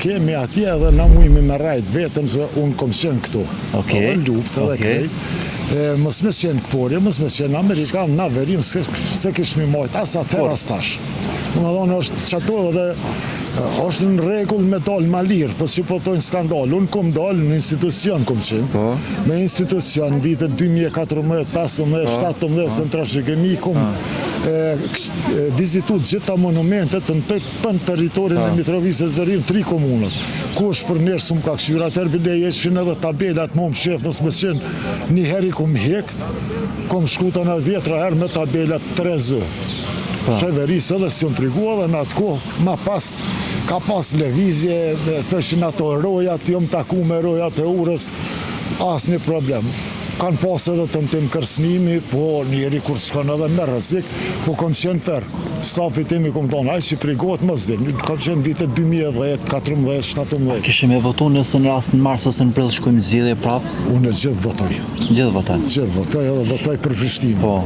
kemi atje edhe na mujmi me rrejt vetëm se unë kom qenë këtu. Okej, Edhe në luftë edhe okej. krejt. E, mos me qenë KFOR-i, mos me qenë Amerika, na verim s'ke, se kishmi majt as atëherë as tash. Domethënë është qato edhe e, është në rregull me dal ma lirë, po që po thojnë skandal. Unë kom dal në institucion kom qenë. Po. Me institucion në vitet 2014, 15, 17, se në trashëgimi kom e, e, vizitu të gjitha monumentet në të për territorin e Mitrovicës Veriu, tri komunat. Ku është për njerë s'm ka këshyr, atëherë bile jeqin edhe tabelat më më shef, mos me qenë një herë i kom hek, kom shku të në dhjetra herë me tabelat tre zë. Qeverisë edhe si më prigu edhe në atë kohë, ma pas, ka pas lëvizje, e, thëshin ato rojat, jom taku me rojat e urës, asnjë problem. Kanë pas edhe tentim kërcënimi, po njeri kur shkon edhe me rrezik, po kom qenë fer. Stafit tim i kom thonë, ai që frigohet mos din. Kom qenë vitet 2010, 14, 17. Kishim me votu nëse në rast në mars ose në prill shkojmë zgjedhje prap? Unë gjithë votoj. Gjithë votojnë. Gjithë votoj edhe votoj për Prishtinë. Po.